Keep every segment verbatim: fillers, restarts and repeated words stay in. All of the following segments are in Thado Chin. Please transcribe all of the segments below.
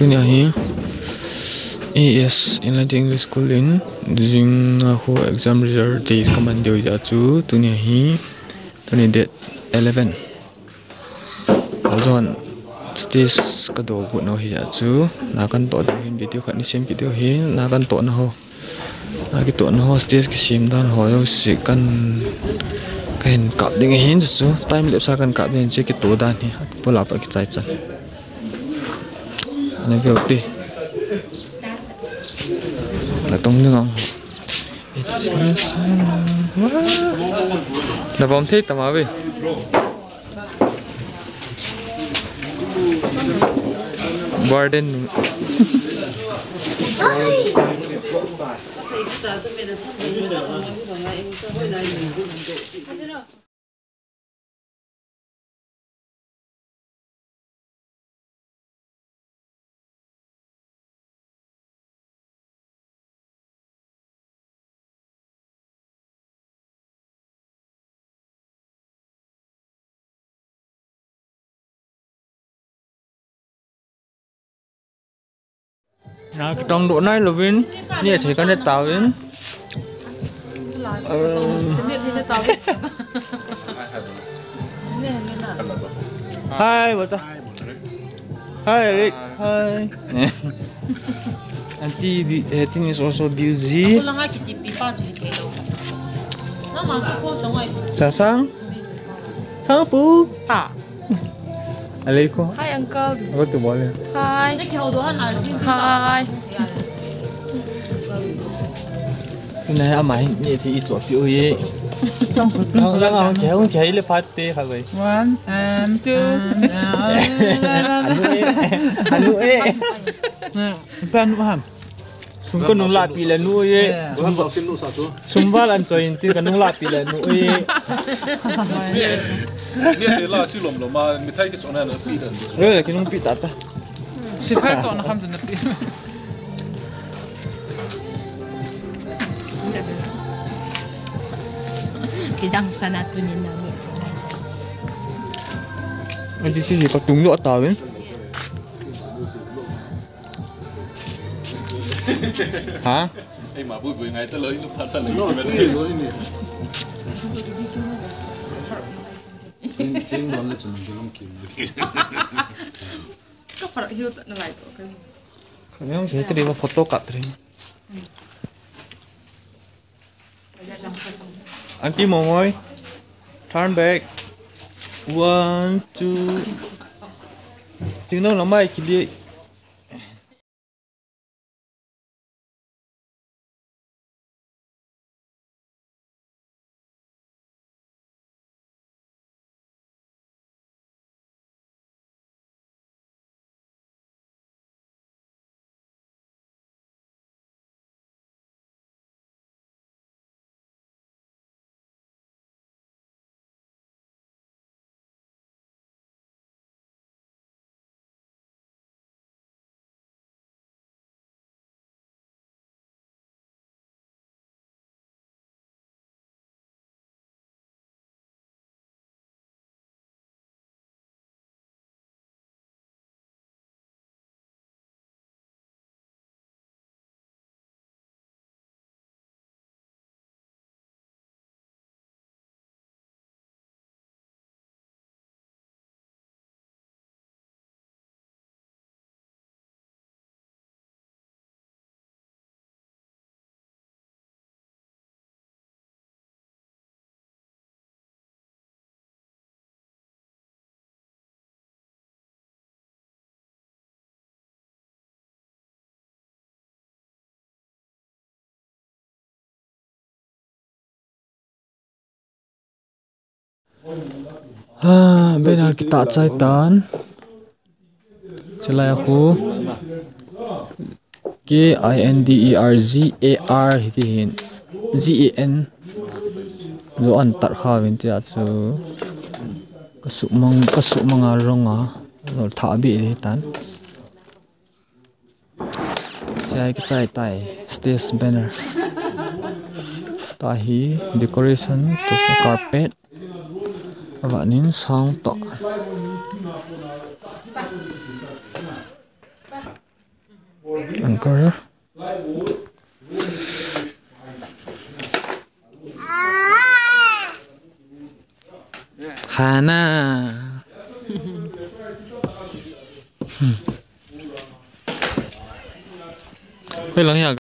Tunia hi A S Inland English School in jing a khu exam result date kaman diu jeh a chu tunia hi tuni date eleven. Ajon stage kadoh got nau hi jeh a chu na katoh diu hin video khat nei sem kit diu hin na katoh nau. Na kitoh nau stage kisem dan ho jouse kan, kahin kap ding ahin chu, time lapse a kan kap ding chu kitoh dan hi. Pola pa kichai chan. Ana veu te. Na tong ding ang. It's nice. Na vom thei tama ve. Garden. Na kitong doh nai louvin, ni a chei ka ne tauvin. Hi, bota. Hi, Eric. Hi. Auntie, eh, Tin is also busy. Ako lang nga, kitipi pa, so hindi kayo. Nama, sa ko, tawai. Sasang? Sangpu? Ha. Alaikum. Hi, uncle. What to bol? Hi. Hi. Tuna hi ama hin ni thi i chua piu hi. Hong lang hong kihei, hong kihei le phat te kha bai. One, and two. Anu e. Anu e. Pan ham. Sum ka nung lapi le nu e. Sum val an choi in ti ka nung lapi le nu e. Ni te la chi lom lom a, mithai kichona na pi dan. Re, ki nung pi ta ta. Sithai chona ham na pi. Kidang sana tunin na. Auntie Sisi, ka tung lo tauvin. Ha? Ei, ma bui bui ngai ta lo, i pa ta lo. No, no, no, no. Ching, ching, no, le ching, ching, ching. Ka park hiu ta na lai to ka. Ka nang ke tadi ba photo kat rin. Auntie Momoi, turn back. One, two. Ching nang lamai kili. Ha, banner kita chai tan. Chulai a khu K I N D E R G A R hiti hin G A N. Zo an tar kha vin tia chu. Ka sumang, ka sumang a rong a. Zo tha bi hi tan. Chai ka chai tai, stage banner. Tahi decoration, to carpet. Avanin sound to. Girl. Hana. Hmm. Hoi lang ya.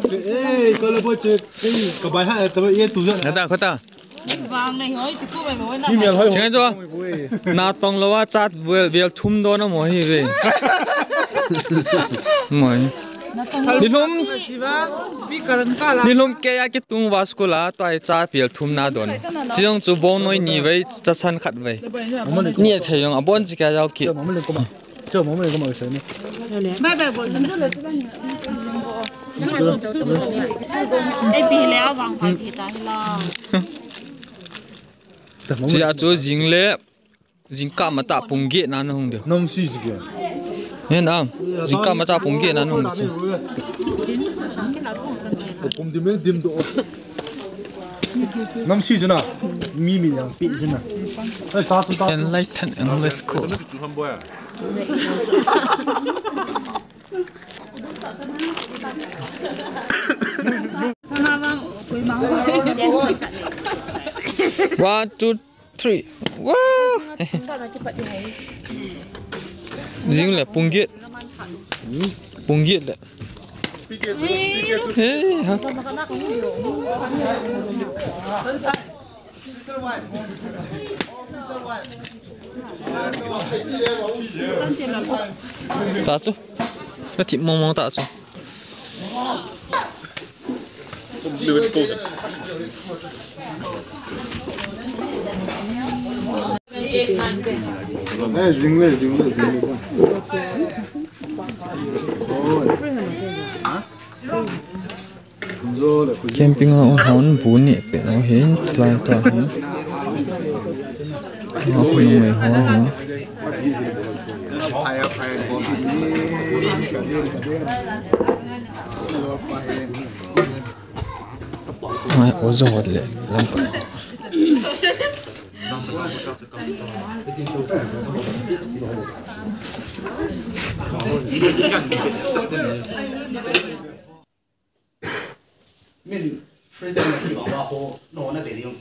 Ei, kala boy che, ei, kabai ha, tama ye tu ja. Nada, khota. Vang nei hoi, ti ku mai mo na. Mi mial hoi. Chengai to. Natong lou a chat vel, vel thum don a mo hi ve. Mo hi. Nilhum. Speaker an kala. Nilhum keiya kitung va school a, tua hi chat vel thum nadon. Chi jong chu bong noi ni vei, cha chan khat vei. Ni a thei jong, abon chi keiya jao ki. Bye bye bol. Ei, pi le a vang pai pi ta hi la. Chia chu jing le, jingkah matah pung get na na hung deu. Nam si si ke. Hen ang, jingkah matah pung get na na hung deu. Pum dim dim do. Nam si jina, mi mi yang pi jina. Ei, ta ta ta. Enlighten English School. One, two, three. Wow! Jing le, pung get. Pung get le. Hey, ha. Ta chu. Ka thip mong mong ta chu. Eh, jing le, jing le, jing le. Oh. Ha? Camping a um hon bu neh peh u hin, tulai ta hin. Ho khu nung ei ho hin. Mai o jo hot le lam ka. Min, freedom na ki ba ho, no na de yung.